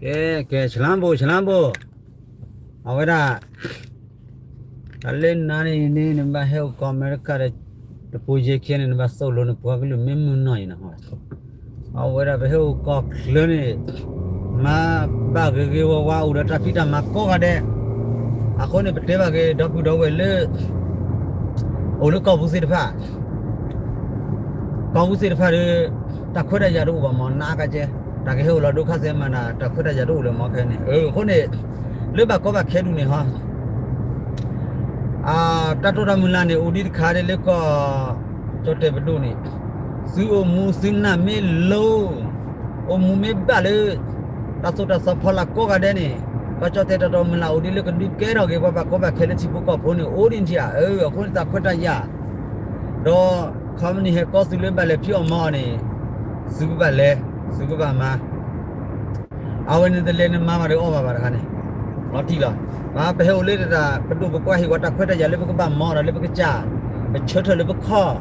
ကဲ, ကဲ, ဆလါဘိ, ဆလါဘိ, အဝဲဒၣ် တၢ်လၢနၤန့ၣ်န့ၣ် နဘၣ်ဟဲအိၣ်ကီၢ်အမဲရကၤဒီး တပူၤယဲၢ်ခံန့ၣ် နဘၣ်သိၣ်လိနပှၤကလုာ်မ့ၢ်မုာ်နီၢ်အံၤနီၤ. အဝဲဒၣ်ပဟဲအိၣ်ကီၢ်ချၢန့ၣ် မၤဘၣ်ဂ့ၤဂ့ၤဝါဝါ အိၣ်ဒီးတၢ်ဖံးတၢ်မၤကိးဂၤဒဲး. အဃိန့ၣ် ပတဲဘၣ်က့ၤ ဒီပုၢ်ဒီဝဲၢ်လၢ အိၣ်လၢကီၢ်ပူၤသ့ၣ်တဖၣ် ကီၢ်ပူၤသ့ၣ်တဖၣ်ဒီး တၢ်ခွဲးတၢ်ယာ်တအိၣ်ဘၣ်မး နးကဲ, တၢ်ကဟဲအိၣ်လီၤဒိခါစဲးမးနၤ တၢ်ခွဲးတၢ်ယာ်တအိၣ်လၢၤမးခဲန့ၣ်. အဃိန့ၣ် လၢဘၣ်ကီဘၣ်ခဲဒူၣ်န့ၣ်ဟီ တၢ်တိာ်တၢ်မုၢ်လၢ်န့ၣ် အိၣ်ဒံးတခါဒ်လၢကီၢ်ကၠီၣ်တဲၣ်ပဒိၣ်န့ၣ် သုအိၣ်မူသုနၢ်မ့ၢ်လိၤ အိၣ်မူမ့ၢ်ဘၣ်လၢ တၢ်သိၣ်တၢ်သီဖီလာ်ကိးဂၤဒဲးန့ၣ် ကီၢ်ကၠီၣ်တဲၣ်တၢ်တိာ်မုၢ်လၢ်အိၣ်ဒံးလၢကဒုးကဲထီၣ်က့ၤ ပှၤဘၣ်ကီဘၣ်ခဲလၢထံဖိကီၢ်ဖိန့ၣ် အိၣ်ဒံးထံၣ်ဧါ. အဃိန့ၣ်တၢ်ခွဲးတၢ်ယာ် ဒီး ခီမနံၣ်ဟဲကီသုလၢဘၣ်လဲၤဖံးအီၣ်မၤအီၣ်န့ၣ် သုကဘၣ်လဲၤ သုကဘၣ်မၤ အဝဲန့ၣ်တလဲၤနမၤဘၣ်ဒီးအီၣ်ဘၣ်ဘၣ်တခါန့ၣ် လီၤတံၢ်လီၤ. ပဟဲအိၣ်လၢတၢ်ပဒိၣ်ပပှၢ်ဟ့ၣ်ဝဲတၢ်ခွဲးတၢ်ယာ်လၢပကဘၣ်မၤဒီးလၢပကစၢ် ပဆၢထၢၣ်လၢပခီၣ်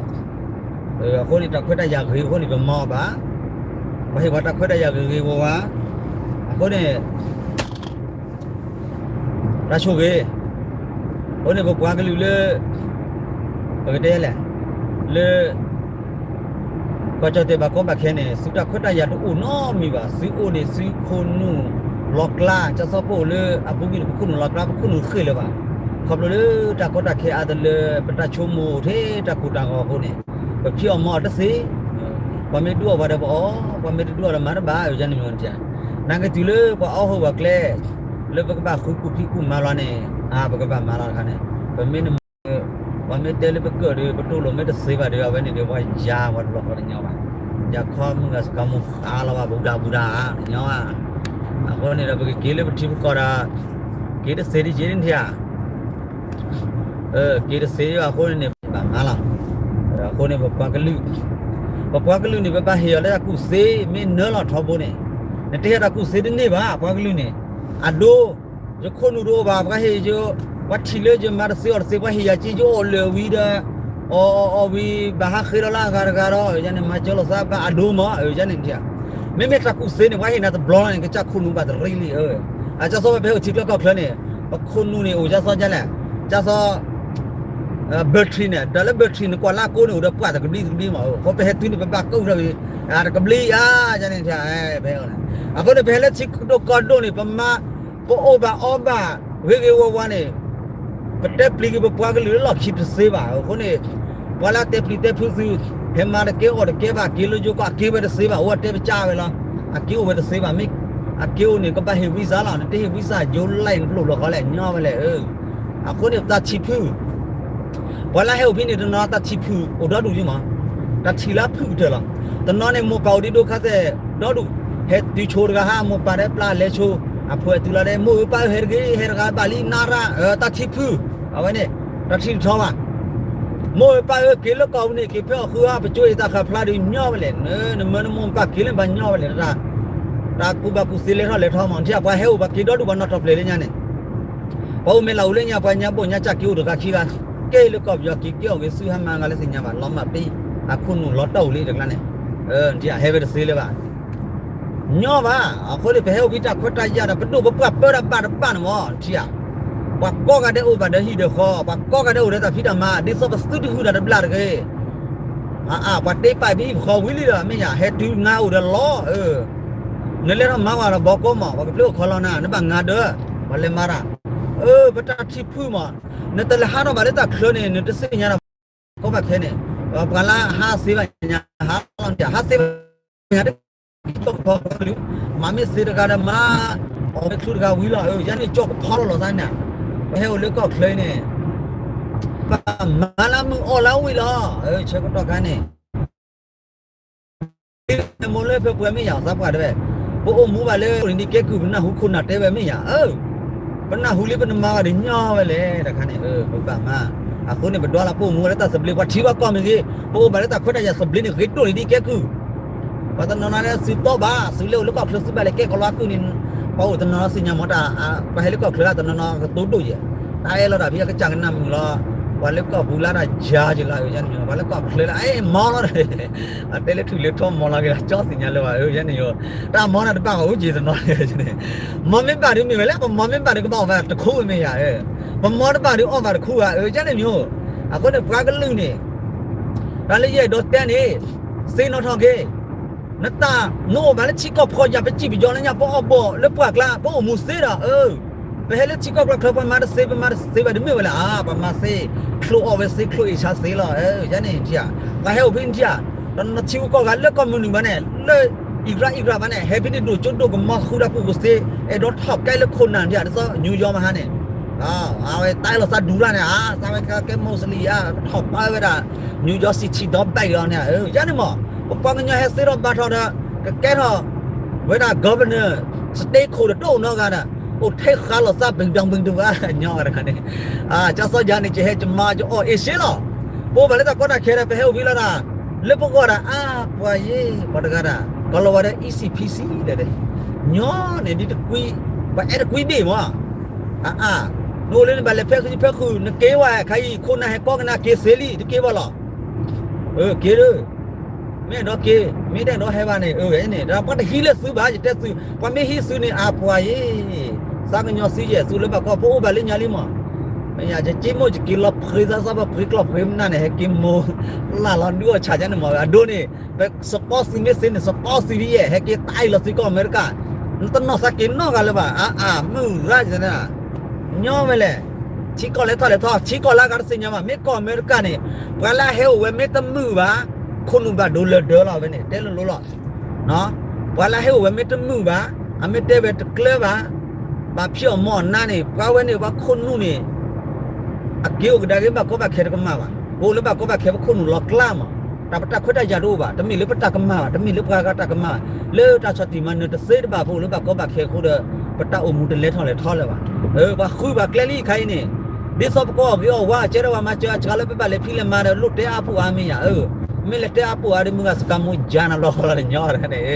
အဃိန့ၣ် တၢ်ခွဲးတၢ်ယာ်ဂ့ၤအဃိန့ၣ် ပမၤအီၣ်ဘၣ်. ပှၤဟ့ၣ်ပှၤတၢ်ခွဲးတၢ်ယာ်ဂ့ၤဂ့ၤဝါဝါ အဃိန့ၣ် တၢ်ဆိၣ်ဂ့ၤ အဃိန့ၣ် ပပှၤကလုာ်လၢ ပကတဲလဲၣ် လၢ ကီၢ်ကၠီၣ်တဲၣ်ဘၣ်ကီဘၣ်ခဲန့ၣ် သုတၢ်ခွဲးတၢ်ယာ်တအိၣ်နီတမံၤဘၣ်. သုအိၣ်န့ၣ် သုခိၣ်နူာ်လီၤကျါ ကၢ်သီပအိၣ်လၢအပူၤကွံာ်န့ၣ် ပခိၣ်နူာ်လီၤကျါ ပခိၣ်နူာ်ဃ့ၢ်လၢၤဘၣ်. ခီဖျိလၢတၢ်ကီတၢ်ခဲအါတလၢ ပတၢ်ဆိကမိၣ်အိၣ်ထဲတၢ်ကိၢ်တၢ်ဂီၤအဃိန့ၣ် ပဖံးအီၣ်မၤအီၣ်တသ့ ပှၤမ့ၢ်ဒုးအီၣ်ပှၤဒီးပအီၣ် ပှၤမ့ၢ်တဒုးအီၣ်ဒီးမၤတဘၣ် အန့ၣ်မ့ၢ်န့ၣ် နာ်က့တုၤလၢပှၤအီၣ်ဟိၣ်ပှၤကျဲ လၢပကဘၣ်ဃုကူၣ်ဖံးကူၣ်မၤလီၤန့ၣ် အါ ပကဘၣ်မၤလီၤတခါန့ၣ် ပမ့ၢ်နမၤ ပှၤမ့ၢ်တဲလၢပကၢၣ်ဒီး ပတိၢ်လိာ်မ့ၢ်တသ့ဘၣ်ဒီး အဝဲန့ၣ်ဒီး ပှၤယၤပှၤတဘျီဃီတညီဘၣ်. ယၤခီမုၢ်ဂၤစကၤမူၤသးလီၤဘၣ် ဘူးဒးဘူးဒးဧါ တညီဧါ. အဃိန့ၣ်ဒီး ပကက့ၤလၢပထံပကီၢ်ဒီး က့ၤတသ့ဒ်ယ့ၣ်န့ၣ်ဧါ က့ၤတသ့အဃိန့ၣ်န့ၣ် ဘၣ်မၤလီၤ. အဃိန့ၣ် ပပှၤကလုာ် ပပှၤကလုာ်န့ၣ် ပဘၣ်ဟ့ၣ်အီၤလၢတၢ်ကူၣ်သ့ မ့ၢ်နၢလီၤထီဘိန့ၣ် နတဟ့ၣ်တၢ်ကူၣ်သ့တန့ၢ်ဘၣ် ပှၤကလုာ်န့ၣ် အဒိ ယခိၣ်နူာ်တအိၣ်ဘၣ် ပှၤဟ့ၣ်ယ ပှၤထံၣ်လၢယမၤတသ့အီၤတသ့ ပှၤဟ့ၣ်ယၤက့ ယအိၣ်လၢာ်ဝံၤဒီး အီၣ်အီၣ်အီၣ်ဝံၤ ဘၣ်ဟးဃ့လီၤလၢအဂၤတဂၤဒီး ယန့ၣ်မၤစၢၤလိာ်သးဘၣ်အဒိမး ယန့ၣ် မ့မ့ၢ်တၢ်ကူၣ်သ့န့ၣ် ပှၤဟ့ၣ်နၤတဘျီလီၤန့ၣ် ကစၢ်ခိၣ်နူာ်ဘၣ်တရံးလံ အကၢ်သီဝဲပဟဲအိၣ်ထံချၢကီၢ်ချၢန့ၣ် ပခိၣ်နူာ်န့ၣ် အိၣ်ကၢ်သီဒ်လဲၣ် ကၢ်သီ battery န့ၣ် ဒီးလၢ battery န့ၣ် ကွၢ်လၢအကိးန့ၣ် အိၣ်ဒီးပှၢ်တကဘျံးတကဘျံးမး အဃိပဟဲတုၤန့ၣ် ပဘၣ်ကိးထီၣ်ဝံၤ တကဘျံးဧါ ယန့ၣ် ပဟဲ အဃိန့ၣ် ပဟဲလၢထံဒိၣ်ကီၢ်ဒိၣ်န့ၣ် ပမၤ ပအိၣ်ဘၣ်အီဘၣ် ဂ့ၤဂ့ၤဝါဝါန့ၣ် ပတဲပျံၤက့ၤပပှၤကလုာ်လၢလီၢ်ခံတသ့ဘၣ်. အဃိန့ၣ် ပှၤလၢအတဲပျံၤတဲဖုးသု ဟဲမၤတကဲအီၣ်တကဲဘၣ် အက့ၤလၢယိၤကီၢ် အက့ၤဝဲတသ့ဘၣ် အိၣ်အတဲပစၢ်ဝဲလီၤ. အက့ၤအိၣ်ဝဲတသ့ဘၣ် မ့ၢ်အက့ၤအိၣ်န့ၣ် ကဘၣ်ဟ့ၣ်ဝံစၢ်လီၤ နတဟ့ၣ်ဝံစၢ် ယိၤလဲၣ် နပျိၢ်လီၤဃီလဲၣ် ညီဝဲလဲၣ် အဃိန့ၣ် တၢ်ထံၣ်ဖုၣ် ပှၤလၢဟဲအိၣ်ဖဲန့ၣ်တနီၤ တၢ်ထံၣ်ဖုၣ်အိၣ်ဒီဒူၣ်လံမး တၢ်ထံၣ်လၢအဖုၣ်ကတၢၢ်လီၤ. တနီၤန့ၣ် မိၢ်ပၢ်အိၣ်ဒံးဒိခါသဲး ဒီဒူၣ် ဟဲတုၤဆိတဂၤဟါ မိၢ်ပၢ်ဒီးပျၢ်လဲၤဆိ အဖိအဲၣ်တုၤလီၤဒီး မိၢ်ဧၢပၢ်ဧၢ ဟဲတဂ့ၤ ဟဲတဂၤဘၣ်လံနၢ်ရၣ် တၢ်ထံၣ်ဖုၣ် အဝဲန့ၣ် တၢ်ထံၣ်တထီဘၣ် မိၢ်ဧၢပၢ်ဧၢ က့ၤလၢကီၢ်ပူၤန့ၣ် က့ၤဖဲအီၣ်ဃုဟါ ပကၠိအံၤတၢ်ဃာ်ဖျါဒီးညီဝဲလဲၣ် နမၢနမိၢ်နပၢ်က့ၤလၢပှၤညီဝဲလဲၣ် တၢ်ကူၣ်ဘၣ်ကူၣ်သ့လဲၤထီၣ်လဲၤထီမး ထံၣ်ပှၤဟဲအိၣ်ပှၤက့ၤဒီဒူၣ်ပှၤနီၣ်ထီၣ်ဖျဲးလၢညါန့ၣ် ပှၤအိၣ်မ့ၢ်လၢအိၣ်လၢညါ ပှၤညါဘိၣ်ညါစၢ်က့ၤအိၣ်တဂၤခံဂၤ ကဲလၢကီၢ်ပယီၤက့ၤကဲအိၣ်က့ၤ သုဟါမၢ်ဂၤလၢသ့ၣ်ညါဘၣ် လီၤမၢ်ပ့ အခိၣ်နူာ်လီၤတၢ်အိၣ်လံတကျါန့ၣ် ထံၣ်ဧါ ဟဲဝဲတသ့လၢၤဘၣ် ညီဘၣ် အဃိန့ၣ် ပဟဲအိၣ်ဖဲတၢ်ခွဲးတၢ်ယာ်ဒီး ပဒိၣ်ပပှၢ်ပၢတၢ်ဘၣ်တဘၣ်န့ၣ်မး ထံၣ်ဧါ ပှၤကိးဂၤဒဲးအိၣ်ဘၣ်ဒီးဟံၣ်ဒီးဃီ ပှၤကိးဂၤဒဲးအိၣ်ဒီးတၢ်ဖံးတၢ်မၤ ဒ်သိးပသုတဟုၣ်တၢ်တဘျၣ်တဂ့ၤ အါ ပှၤတ့ပာ်ဖံးဃီဝံၤလံဒီး မ့ၢ်ယါ ဟဲတုၤနၤအိၣ်ဒီးလီၤ နလဲၤထီၣ်မၤဝဲဒီးဘီကီမး ပှၤကဖျိအီၣ်ခီလီၤနၤ နဘၣ်ငါဒၢ ပှၤလဲၤမၤတၢ် ပတၢ်ထံၣ်ဖုၣ်မး နတလဲၤဟးထီၣ်ဘၣ်လၢတၢ်ချၢန့ၣ် နတသ့ၣ်ညါဒီး ကိးဘၣ်ခဲန့ၣ် ပှၤလၢဟးသ့ဘၣ်ညါ ဟးလီၤညါ ဟးသ့ဘၣ်ညါ တကဖီကလုာ် မၤမ့ၢ်သ့တဂၤဒီးမၤ အီၣ်မ့ၢ်ချုးတဂၤဝံၤလီၤ ယၤန့ၣ်ကၠီကဖီလီၤလီၤသးန့ၣ် ပဟဲအိၣ်လၢကီၢ်ချၢအံၤန့ၣ် ပမၤလၢမုၢ်အီၣ်လၢဝံၤလီၤ ဆၢကတီၢ်ခါန့ၣ် မိၢ်လၢဖဲပှဲၤမ့ၢ်ယၤသးပှၢ်တဲဝဲ ပအိၣ်မူဘၣ်လၢအိၣ်န့ၣ်ဒ်ကဲကုၢ် ပနၢ်ဟူခိၣ်နၢ်တဲဝဲမ့ၢ်ယၤ ပနၢ်ဟူလံပနမၤဂၤဒီးညီဝဲလဲၣ် တခါန့ၣ် ပဘၣ်မၤ အဃိန့ၣ် ပဒွးလၢပအိၣ်မူဝဲလၢတၢ်သဘျ့ ပှၤထံၣ်ဘၣ်ကီၢ်မ့ၢ်ဂ့ၤ ပအိၣ်ဘၣ်လၢတၢ်ခွဲးတၢ်ယာ်သဘျ့န့ၣ် ဂ့ၤဒိၣ်န့ၣ်ဒ်ကဲကုၢ် ပှၤတနီၤနီၤလၢသုသီဘၣ် သုလဲၤအိၣ်လၢကီၢ်ချၢသုဘၣ်လဲၤကဲကီၢ်လီၤအကုၢ်န့ၣ် ပှၤအိၣ်တနီၤနီၤသ့ၣ်ညါမ့ၢ်တၢ် ပှၤဟဲလၢကီၢ်ချၢတနီၤနီၤကတိၤဒိၣ်ယဲၢ် တၢ်အဲၣ်လီၤတၢ်ဖံးကစၢ်ကနၣ်မုာ်လီၤ ပှၤလၢကီၢ်ပူၤလၢတၢ်ယါက့ၤလီၤ အၢ ယန့ၣ် ပှၤလၢကီၢ်ချၢလၢ အဲ မီလီၤ အတဲလၢထူၣ်လၢထီမီလီၤက့ၤလီၤ ကၠီသ့ၣ်ညါလၢၤဘၣ် အၢ ယန့ၣ်ယိၤ တၢ်မီန့ၣ်တဘၣ်အူက့ၤတနီၤ မီမ့ၢ်ဘၣ်ဒုးမ့ၢ်ဝဲလၢ ပမီမ့ၢ်ဘၣ်ဒုးကဘၣ်အီၣ်ဘၣ်တခူဝဲမ့ၢ်ယၤ အၢ ပမီတဘၣ်ဒုးအီၣ်ဘၣ်တခူဘၣ် အၢ ယန့ၣ်မ့ၢ် အဃိန့ၣ် ပှၤကလုာ်န့ၣ် တၢ်လၢယအဲၣ်ဒိးတဲန့ၣ် သ့နီၣ်ထီၣ်က့ၤ နတၢ် နအိၣ်ဘၣ်လၢထံကီၢ်ဖီယၤ ပစံၣ်ပယီၤလၢညါ ပအီၣ်ဘီၣ်လၢပှၢ်ကျါ ပအိၣ်မူသ့ဒီး အၢ ပဟဲလၢထံကီၢ်ကျါချၢ ပမၤတသ့ ပမၤတသ့ဘၣ်ဒုးမ့ၢ်ဝဲလၢ အါ ပမၤသ့ ချိၣ်အီၣ်ဝဲသ့ ချိၣ်အ့ၣ်ဆါသ့လီၤ အၢ ယန့ၣ်ထံၣ်ဧါ ပှၤဟဲအိၣ်ဖဲန့ၣ်ထံၣ်ဧါ ဒီးနထံဂုၤကီၢ်ဂၤလၢကီၢ်မုၢ်နုာ်ဘၣ်န့ၣ် လၢ အံရၣ်အံရၣ်ဘၣ်န့ၣ် ဟဲဖဲန့ၣ်ဒိၣ်ကၠိဒိၣ်ကမီၤဃုဒီးပူၤပူၤသ့ အဲၣ်ဒိးထီၣ်ကဲလၢခိၣ်နၢ်ထံၣ်ဧါ ဒ်သိး New York မဟါန့ၣ် အဝဲတၢ်အဲၣ်လီၤသးဒူရၣ်န့ၣ် အါ သးဝဲကဲ Muslim အါ ထီၣ်ပာ်ဝဲဒၣ် New York City ဒီဘက်လီၤန့ၣ် အၢ ယန့ၣ်မး ပပှၤကညီဟဲသ့ထီၣ်ဘၣ်ထီၣ်ဒီး ကကဲထီၣ် ဝဲဒၣ် governor state ခိၣ်ဒီးတအိၣ်နီတဂၤဒီး အိၣ်ထဲဃးလီၤသး ဘံၣ်ဒွံဘံၣ်ဒွံဧါ ညီတခါန့ၣ် ကၠီစီယါန့ၣ် ယဟဲယမါယအီၣ်အ့ၣ်စ့လီၤ ပအိၣ်ဘၣ်လၢတၢ်ကီတၢ်ခဲဒီး ပဟဲအိၣ်ဖဲလီၤဒၣ် လၢပဂီၢ်ဒၣ် အါ ပှၤယ့ၣ် ပှၤတဂၤဒၣ် ကီၤလၤဝါဒီး E C P C ဒီး ညီန့ၣ်ဒ်တကွံ ပှၤအဲၣ်တကွံဘ့ၣ်မး အါအါ နအိၣ်လၢနဘၣ်လဲၤဖဲဃုဖဲဃု နက့ၤဝဲ ခါအံၤ ခိၣ်နၢ်ဟဲကီကနၣ်က့ၤသ့လံ တက့ၤဘၣ်လီၤ အၢ က့ၤဒီး မ့ၢ်အဲၣ်ဒိးက့ၤ မ့ၢ်တအဲၣ်ဒိးဟဲဘၣ်န့ၣ် အၢ န့ၣ် ဒီးပှၤတဟံးလၢသုဘၣ် ယတဲသု ပှၤမ့ၢ်ဟံးသုန့ၣ် အါ ပှၤယ့ၣ် သးကညီၤသုယဲၢ် သုလၢဘၣ်ကီၢ် ပအိၣ်ဘၣ်လၢညါလံမး မ့ၢ်ယၤ ယက့မိၣ်ယက့ၤလီၤဖှ့သးစၢ် ပှၤဖှ့ကျီၢ်ဖှ့မနုၤန့ၣ် ဟဲက့ၤမိၢ် လၢ်လီၤဒုးအီၣ်ဆၣ်ယါန့ၣ်မး အဒိန့ၣ် ပ support သုမ့ၢ်သ့န့ၣ် support သုဒ်ယဲၢ် ဟဲက့ၤတၢ်အံၤလီၤသုကီၢ်အမဲရကၤ နတနီၢ်သးက့ၤနီတဂၤလၢၤဘၣ် အါအါ မုၢ်ရၣ်န့ၣ် ညီဝဲလဲၣ် ထံကီၢ်လဲၤထီၣ်လဲၤထီ ထံကီၢ်လၢအဂၤတသ့ၣ်ညါဘၣ် မ့ၢ်ကီၢ်အမဲရကၤန့ၣ် ပှၤလၢအဟဲအိၣ်ဝဲမ့ၢ်တမုာ်ဘၣ် ခိၣ်နူာ်ဘၣ်ဒိလၢဒၢလီၤဝဲန့ၣ် တဲလိၤလိၤလီၤ ပှၤလၢအဟဲအိၣ်ဝဲမ့ၢ်တမုာ်ဘၣ် အမ့ၢ်တဲဝဲတကျၢၤဘၣ် ဘၣ်ဖံးအီၣ်မၤအီၣ်နါန့ၣ် ပှၤဝဲန့ၣ်ပှၤခိၣ်နူာ်န့ၣ် အက့ၤအိၣ်ကဒါက့ၤဘၣ်ကီဘၣ်ခဲတကမၣ်ဘၣ် ပအိၣ်လၢဘၣ်ကီဘၣ်ခဲပခိၣ်နူာ်လီၤကျါမး တၢ်ပတၢ်ခွဲးတၢ်ယာ်တအိၣ်ဘၣ် တမ့ၢ်လၢပတၢ်ကမၣ်ဘၣ် တမ့ၢ်လၢပှၤဂၤတၢ်ကမၣ်ဘၣ် လၢတၢ်ဆီၣ်တံၢ်မၤနၢၤတသ့တဘၣ် ပအိၣ်လၢဘၣ်ကီဘၣ်ခဲအဃိဒီး ပတၢ်အိၣ်မူတလဲၤထီၣ်လဲၤထီလၢၤဘၣ် ပှၤဃုဘၣ်ကျဲလံခါအံၤန့ၣ် ဒ်သိးပကအီၣ်ဂ့ၤအီၣ်ဝါ ကဲထီၣ်ပှၤမၤစၢၤအစှၤလၢပဘၣ်လဲၤဖံးလဲၤမၤဒီး လိၣ်တဲအါပူၤအါမ့ၢ်ယၤ မ့ၢ်လဲၤတဲအါပူၤအါဒီး မုၢ်ဂၤစကၤမူယါနၤလီၤဃီလီၤန့ၣ်ညီတခါန့ၣ်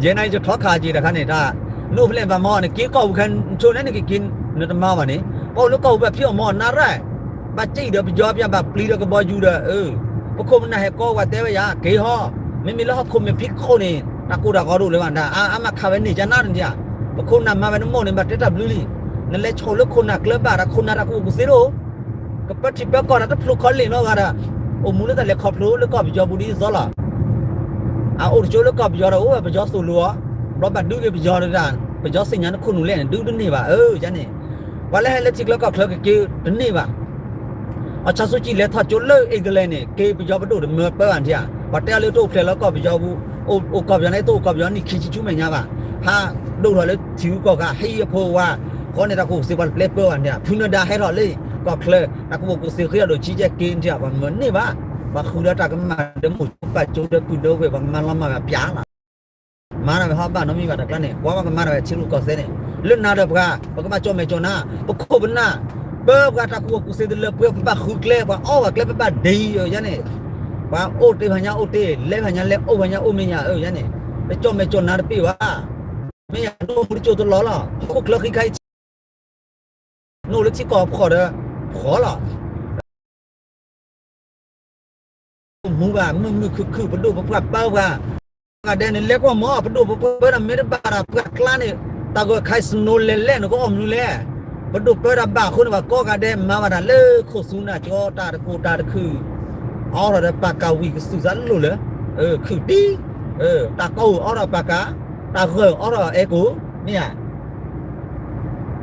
ယဲန့ၣ်ယထီခါက့ၤတခါန့ၣ် တၢ် နအိၣ်ဖဲလဲၣ်ဘၣ်မၤအီၣ်န့ၣ် က့ၤကီၢ်ပူၤခဲဆိန့ၣ်နက့ၤက့ၤ နတမၤဘၣ်န့ၣ် ပအိၣ်လၢကီၢ်ပူၤဘၣ်ဖံးအီၣ်မၤအီၣ်နါရၢၢ် ဘၣ်စံၣ်ဒီးပယီၤပျၢ်ဘၣ်ပျံၤဒီးကဘီယူၤဒီး ပခိၣ်ပနၢ်ဟဲကီဝဲတဲဝဲယၤ က့ၤဟီ မ့မ့ၢ်လၢဟီၣ်ခိၣ်မဲာ်ဖံးခိၣ်န့ၣ် တၢ်ကိၢ်တၢ်ဂီၤတအိၣ်လၢၤဘၣ် အါမးခးဝဲန့ၣ်ကနၣ်တနံၤဧါ ပခိၣ်နၢ်မၤဝဲနမိၢ်န့ၣ် ဘၣ်တဲတၢ်ဘျုးလံ နလဲၤဆိၣ်လၢခိၣ်နၢ်ကျၢၤဘၣ်ဒီး ခိၣ်နၢ်တၢ်ကူၣ်ဘၣ်ကူၣ်သ့တအိၣ် ကပၢထံပၢကီၢ်တၢ်တဖျိခီလ့ၣ်နီတဂၤဒီး အိၣ်မူလၢတၢ်လဲၤခီဖျိလၢကီၢ်ပယီၤပူၤဒ်သိးလီၤ အအိၣ်တကၠိလၢကီၢ်ပယီၤဒီး အိၣ်ဝဲပယီၤသိၣ်လိအီၤ ဘျီဘၣ်ဒုးက့ၤပယီၤတဂၤ ပယီၤသ့ၣ်ညါနခိၣ်နူာ်လဲၣ်န့ၣ် ဒုးတန့ၢ်ဘၣ် အၢ ယၤန့ၣ် ပှၤလၢဟဲလၢထံချၢကီၢ်ချၢကက့ၤတန့ၢ်ဘၣ် အဆၣ်စူကံလဲၤထီၣ်ကၠိလၢ England န့ၣ် က့ၤပယီၤပဒိၣ်တမၢပၢဘၣ်န့ၣ်ဧါ ပှၤတဲအီၤလၢတအိၣ်ဖျဲၣ်လၢကီၢ်ပယီၤပူၤ အိၣ်ကီၢ်ပယီၤန့ၣ် တအိၣ်ကီၢ်ပယီၤနံၣ်ခံဆံဆူမဲာ်ညါဘၣ် ဟးဒိၣ်ထီၣ်လၢထံဂုၤကီၢ်ဂၤ ဟံးအဖိဝါ ဃီန့ၣ်တၢ်ကူၣ်ဘၣ်ကူၣ်သ့ပှၤတပျဲပၢဘၣ်န့ၣ်ဧါ ဖုနဒါဟဲထီၣ်လၢကီၢ်ချၢ တၢ်ကူၣ်ဘၣ်ကူၣ်သ့ဃ့အီၤဒိၣ်ဆံကဲက့ၤန့ၣ်ဧါ ပှၤမၢန့ၢ်ဘၣ် ပှၤဃုဒီးတၢ်ကမၣ်ဒီးမုၢ်ကၠိပာ်ကၠိဒီးကုၢ်ဒီးဝဲၢ် ပှၤကမၤလီၤမၢ်ဝဲပျၢ်လီၤ မၤတၢ်ဝဲဟီဘၣ်နီတမံၤဘၣ်တၢ်ကျါန့ၣ် ကွၢ်ဘၣ်ကမၤတၢ်ဝဲထံရူၢ်ကီၢ်သဲးန့ၣ် လၢနၤဒီးပှၤ ပကဘၣ်ကၠီၣ်မဲာ်ကၠီၣ်နါ ပခိၣ်ပနၢ် ပၢပှၤတၢ်ကူၣ်ဘၣ်ကူၣ်သ့တလၢပှဲၤ ပဘၣ်ဃုကျဲ ပှၤအီၣ်ဘၣ်ကျဲ ပဘၣ်ဒ့အီၤယၤန့ၣ် ပှၤအိၣ်တ့ၢ်ဖးညါအိၣ်တ့ၢ် လဲၤဖးညါလဲၤ အိၣ်ဖးညါအိၣ်မ့ၢ်ယၤ အၢ ယၤန့ၣ် ပကၠီၣ်မဲာ်ကၠီၣ်နါတပ့ၢ်ဘၣ် မ့ၢ်ယၤဒိၣ်မူတကၠိတလီၤလီၤ ဟီၣ်ခိၣ်ချၢဃံခါအံၤ နအိၣ်လၢထံကီၢ်ဖှီၣ်ဒီး ဖှီၣ်လီၤ မူဘၣ် မုာ်မုာ်ခုၣ်ခုၣ် ပဒိၣ်ပပှၢ်ပၢပှၤ ကိးဂၤဒဲးန့ၣ် လဲၤကွၢ်မီၤ ပဒိၣ်ပပှၢ်ပၢတၢ်မ့ၢ်တဘၣ်တၢ်ပှၢ်ကျါန့ၣ် တၢ်ဂီၤခါအံၤ snow လဲၤလဲၣ် နကအီၣ်မနုၤလဲၣ် ပဒိၣ်ပၢတၢ်ဘၣ်အဃိန့ၣ် ပှၤကိးဂၤဒဲးမၤဘၣ်တၢ်လၢခိၣ်သူနၢ်ကၠီတၢ်တကိၢ်တၢ်တခုၣ် အီထီၣ်ဒီးပာ်ကၢ်ဝံၤကသူၣ်သးလိၣ်လၢ ခုၣ်တံၢ် တၢ်ကီအိၣ်အီထီၣ်ပာ်ကၢ် တၢ်ဂၢၢ်အီထီၣ်အဲၣ်ကိၣ် မ့ၢ်ဧါ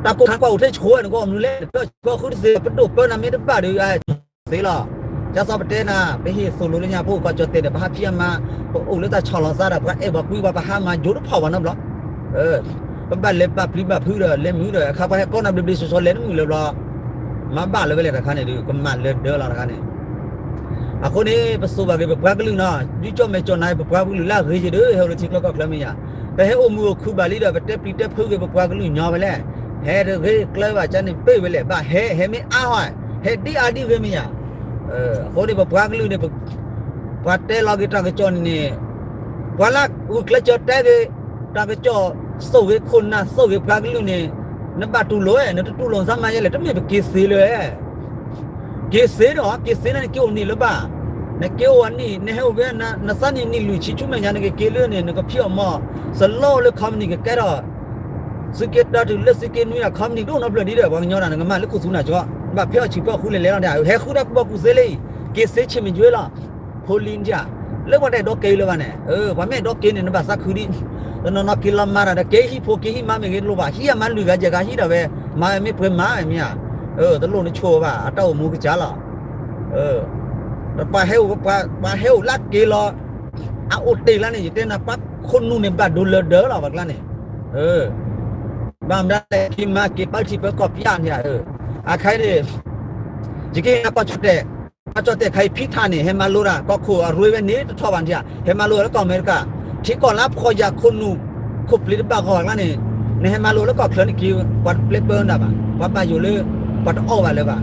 တၢ်ကိၢ်ခါကွၢ်အိၣ်ထဲဆိၣ်ဝဲ နကအီၣ်မနုၤလဲၣ် တၢ်ဆိၣ်ဃုတသ့ ပဒိၣ်ပၢနၤမ့ၢ်တဘၣ်ဒီး သ့လီၤ ကၢ်သိးပတဲနၤ ပဟ့ၣ်သိၣ်လိလၢညါ ပအိၣ်ကီၢ်ကၠီၣ်တဲာ်ဒီး ပဟးဖံးအမါ ပအိၣ်လၢတၢ်ဆီၣ်လီၤသးဒီး ပှၤအဲၣ်ပှၤကွံပှၤ ပဟါမၢ်ယိၤတဖီၣ်ဘၣ်နီတဘျီ ပဘၣ်လဲၤပာ်ပျံၤပာ်ဖုးဒီး လဲၤမုာ်ဒီး အခါပှၤဟဲကီနၤဘျ့ဘျ့ဆှီဆှီ လဲၤတမုာ်လၢၤဘျီ မၤဘၣ်လၢၤဝဲလဲၣ်တခါန့ၣ်ဒီး ကမၤလၢဒၢလီၤတခါန့ၣ် အဃိန့ၣ် ပသိၣ်ဘၣ်က့ၤပပှၤကလုာ်နီၤ ဒ်ကၠီၣ်မဲာ်ကၠီၣ်နါ ပပှၤကလုာ်လၢအဂ့ၤက့ၤဒီး ဟဲအိၣ်လၢထံချၢကီၢ်ချၢမ့ၢ်ယၤ ပဟဲအိၣ်မုာ်အိၣ်ခုၣ်ဘၣ်လံဒီး ပတဲပျံၤတဲဖုးက့ၤပပှၤကလုာ်ညီဝဲလဲၣ် ဟဲတဂ့ၤကျၢၤဘၣ်ကန့ၣ် ပ့ၢ်ဝဲလဲၣ် ဘၣ်ဟဲ ဟဲမ့ၢ်အါဟီ ဟဲဒ်အါဒ်ဂ့ၤမ့ၢ်ယၤ အဃိန့ၣ် ပပှၤကလုာ်န့ၣ် ပှၤတဲလီၤက့ၤတၢ်ကစီၣ်န့ၣ် ပှၤလၢဂုာ်ကျဲးစၢးတဲဂ့ၤ တၢ်ကစီၣ်သိၣ်ဂ့ၤခိၣ်နၢ်သိၣ်ဂ့ၤပှၤကလုာ်န့ၣ် နဘၣ်တူၢ်လိာ်ဝဲ နတတူၢ်လိာ်စါမၤယဲလဲၣ် တမ့ၢ်ပက့ၤသ့လၢၤဝဲ က့ၤစ့ဒီး က့ၤစ့န့ၣ် နက့ၤအိၣ်နံၣ်လၢၤဘၣ်, နက့ၤအိၣ်အနံၣ် နဟဲအိၣ်ဖဲ နသးနံၣ်နံၣ်လွံၢ်ဆံဆူမဲာ်ညါ နကက့ၤလၢန့ၣ် နကဖံးအီၣ်မၤအီၣ် စလီလၢ company ကကဲထီၣ် သုးက့တၢတုၤလၢသုးက့နွံ company ဒိၣ်နီတဖျၢၣ်ဒ်ဒီး ပှၤကညီဒၣ် နကမၤလၢခိၣ်သူနၤကီ ဘၣ်ဖဲအီၣ်ဆံးဖဲအီၣ်ဃုလဲၤလဲၤလီၤဒၣ် ဟဲဃုတၢ်ကူၣ်ဘၣ်ကူၣ်သ့လၢအံၤ က့ၤစ့ဆ့ၣ်မ့ၢ်ယွ့လီၤ ဖိလံၤဒၣ် လၢပှၤတအဲၣ်ဒိးက့ၤလၢၤဘၣ်န့ၣ် ပှၤမ့ၢ်အဲၣ်ဒိးက့ၤန့ၣ် နဘၣ်သးခုဒ် တနီၤနီၤက့ၤလီၤမၤတၢ်ဒီး က့ၤဟံၣ်ဖိက့ၤဟံၣ်မါမ့ၢ်ဂ့ၤလိၣ်ဘၣ် ဟံၣ်အမါလွံၢ်ဂၤယဲၢ်ဂၤဟံၣ်ဒၣ်ဝဲ မၤဝဲမ့ၢ်ပှဲၤမၤဝဲမ့ၢ်ဧါ တလိၣ်နဆိၣ်ဘၣ် အတၢ်အိၣ်မူကစၢ်လီၤ ပှၤဟဲအိၣ် ပှၤဟဲအိၣ်လၢက့ၤလီၤ အအိၣ်တ့ၢ်လၢန့ၣ် ယတဲနၤ ပှၤခိၣ်နူာ်န့ၣ် ဘၣ်ဒိလၢဒၢလီၤ ပှၤကျါန့ၣ် ဘၣ်မတၤလဲၣ် က့ၤမၤက့ၤပၢထံပၢကီၢ်ပျၢ်န့ၣ်ဧါ အခါအံၤန့ၣ် ယကဟ့ၣ်နၤကီၢ်ကၠီၣ်တဲၣ် ကီၢ်ကၠီၣ်တဲၣ်ခါအံၤဖံထးန့ၣ် ဟဲမၤလိတၢ် ကီၢ်ခိၣ်အရ့ဝဲန့ၣ်တထီၣ်ဘၣ်န့ၣ်ဧါ ဟဲမၤလိလၢကီၢ်အမဲရကၤ ထံကီၢ်လၢဖှီၣ်ယာ်ခိၣ်နူာ် ခိၣ်ပျံၤတဘၣ်ဂီၢ်အကျါန့ၣ် နဟဲမၤလိလၢကီၢ်ချၢန့ၣ်က့ၤ ပှၤတပျဲပၢနၤဘၣ် ပှၤဘၣ်ယိၣ်လၢ ပှၤတအီၣ်ဘၣ်လၢၤဘၣ်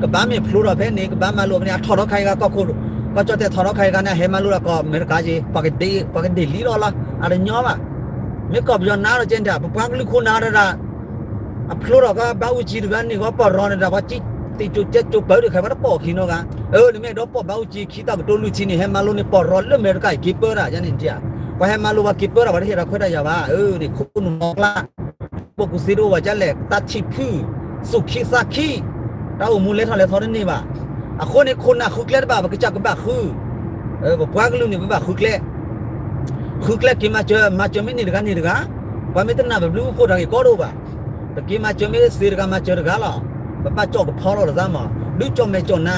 ကဘၣ်မ့ၢ်ဖျိထီၣ်ဖဲန့ၣ် ကဘၣ်မၤလိဖဲန့ၣ် အထီၣ်ထီခါအံၤဂၤကီၢ်ခိၣ် ကီၢ်ကၠီၣ်တဲၣ်ထီၣ်ထီခါအံၤဂၤန့ၣ် ဟဲမၤလိဒီးကီၢ်အမဲရကၤက့ၤ ပှၤကဒ့ၣ်လီၤလီၤ အတညီဘၣ် မ့ၢ်ကီၢ်ပယီၤနါဒီးကဲန့ၣ် ပပှၤကလုာ်ခိၣ်နၢ်တဒၣ် အဖျိထီၣ်ကီးဘါအူကၠံတဂၤန့ၣ် ကီးပီၢ်ရီန့ၣ်ဒီး ပှၤကံတံာ်ကၠိကဲကၠိပၢတခါ ပှၤတပိာ်ခံနီတဂၤ အၢ နမ့ၢ်အဲၣ်ဒိးပိာ်ဘါအူကၠံခံသီကတိၤလွံၢ်ထံန့ၣ် ဟဲမၤလိန့ၣ် ပီၢ်ရီလၢအမဲရကၤအံၤက့ၤပၢတၢ်ယါန့ၣ် ပှၤဟဲမၤလိပှၤက့ၤပၢတၢ် ပှၤတဟ့ၣ်ဒီးခွဲးတၢ်ယာ်ဘၣ် အၢ န့ၣ်ခိၣ်နူာ်နီၢ်ကျါ ပိာ်ကူၣ်သ့တအိၣ်ဘၣ်ကလဲၣ် တၢ်ထံၣ်ဖုၣ် သူၣ်ခံသးခံ တၢ်အိၣ်မူလဲၤထီၣ်လဲၤထီတန့ၢ်ဘၣ် အဃိန့ၣ် ခိၣ်နၢ်ဃုကျဲတဘၣ် ပကစၢ်ကဘၣ်ဃု ပပှၤကလုာ်န့ၣ် ပဘၣ်ဃုကျဲ ဃုကျဲက့ၤမၤစၢၤ မၤစၢၤမ့ၢ်န့ၢ်တဂၤန့ၢ်တဂၤ ပှၤမ့ၢ်တနာ်ပဘျုးအိၣ်ဖှိၣ်တၢ်ဂ့ၢ်ကီတအိၣ်ဘၣ် ပက့ၤမၤစၢၤမ့ၢ်သ့တဂၤမၤစၢၤတဂၤလီၤ ပဘၣ်ကၠီၣ်ကဖီထီၣ်လီၤသးမး ဒုးကၠီၣ်မဲာ်ကၠီၣ်နါ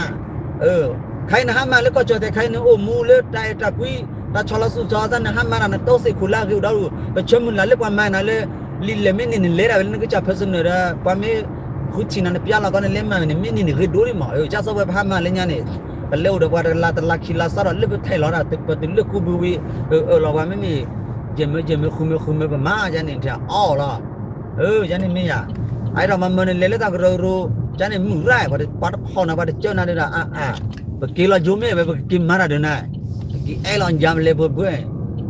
ခါအံၤနဟါမၢ်လၢကီၢ်ကၠီၣ်တဲၣ်ခါအံၤန့ၣ် အိၣ်မူလၢတၢ်အဲၣ်တၢ်ကွံ တၢ်ဆီလီၤသူၣ်ဆီလီၤသး နဟါမၢ်တၢ်နတိစ့ၢ်ခိၣ်လၢအဂ့ၤအိၣ်ဒီး ပဆၢမုၢ်လၢ်လၢပှၤမၤနၤလၢ လံာ်လဲၢ်မ့ၢ်န့ၢ်န့ၣ် လဲၤဒၣ်ဝဲလၢနကစၢ် personal ဒီး ပှၤမ့ၢ်ဃုထံၣ်နၤနပျါလီၤကီးန့ၣ် လဲၤမၤဝဲန့ၣ် မ့ၢ်န့ၢ်န့ၣ်ဂ့ၤဒိၣ်ဒံးမး ကၢ်စီၤပှဲၤပဟါမၢ်လၢညါန့ၣ် ပလဲၤအိၣ်ဒီးပှၤတလါတလါခံလါစးထီၣ်လၢပထဲးလီၤဒၣ် ပတုၤလၢကူပူၤဝံၤ အၢၣ်လီၤပှၤမ့မ့ၢ် ယဲၢ်မၢယဲၢ်မၢဃုမၢဃုမၢပမၤယါန့ၣ် ထံၣ်အီၣ်လီၤ ယါန့ၣ်မ့ၢ်ယါ, အအဲၣ်ဒိးမၤမၢန့ၣ် လဲၤလၢတၢ်ကရၢကရိ, ကန့ၣ်မုၢ်ရၣ်, ပှၤတဖီၣ်နၤ ပှၤတကၢနၤဒီး အါအါ, ပက့ၤလီၤယိမ့ၢ်ဝဲ ပကက့ၤမၤတၢ်ဒီးနၤ, ပက့ၤအဲၣ်လီၤယၤမလဲၤပှဲၤပှဲၤ,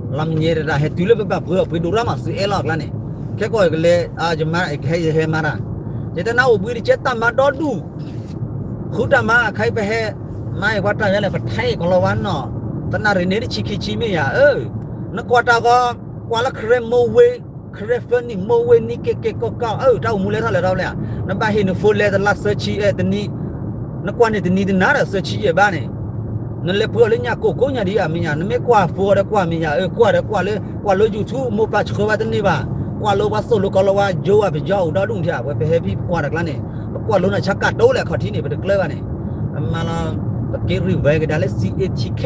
လီၤမ့ၢ်ညဲတဒၣ် ဟဲတုၤလၢပဘၣ်ပှဲၤအီၤ ပှ့ၤဒိၣ်ရၣ်မး သုအဲၣ်လီၤအကျါန့ၣ်, ခဲကိာ်ကလဲၤ, ယမၤကဟဲယဟဲမၤတၢ်, ယတဲနၤအိၣ်ဘှံးတကဲတၢ်မၤဒီဒူၣ်, ဃုတၢ်မၤ ခဲအံၤပဟဲ, မၤအံၤပှၤတၢ်ယါလဲၣ် ပထဲအံၤကီၤလီၤဝါနီၢ်, တနၣ်ရံၣ်န့ၣ်တဆံခံဆံမ့ၢ်ယၤဧၢ, နကွၢ်တၢ်ဂီၤ, ကွၢ်လၢ ခရဲမိဝ့, ခရဲဖၢနံၣ် မိဝ့နံၣ် ကဲကဲကီကီ, အၢ တၢ်အိၣ်မူလဲၤထီၣ်လဲၤထီလဲၣ်, နဘၣ်ဟ့ၣ်နဖိလဲၤတလါသၢဆံတနံၣ်, နကွၢ်န့ၣ်တနံၣ်တနၤဒီးသၢဆံယဲၢ်ဘၣ်န့ၣ်, နလဲၤပှ့ၤအီၤလၢညၣ်ကိၢ်ကိးညါဒ်အမ့ၢ်ညါ, နမ့ၢ်ကွၢ်ဖိဒီးကွၢ်မ့ၢ်ညါ, အၢ ကွၢ်ဒီးကွၢ်လၢ, ကွၢ်လၢ YouTube မိၢ်ပၢ်ဆှၢဝဲတန့ၢ်ဘၣ်, ကွၢ်လၢပှၤသိၣ်လိကီၤလီၤဝါ ယိဝဲပယီၤအိၣ်ဒီဒူၣ်န့ၣ်, ဝဲပဟဲဖဲပကွၢ်တၢ်ကျါန့ၣ်, ပကွၢ်လိနၤဆါကးတိၤလဲၣ် အခီၣ်ထံးန့ၣ် ပတကျၢၤဘၣ်န့ၣ်, အမၤလီၤ, ပက့ၤရံၣ်ဝဲကဒါလၢ CATK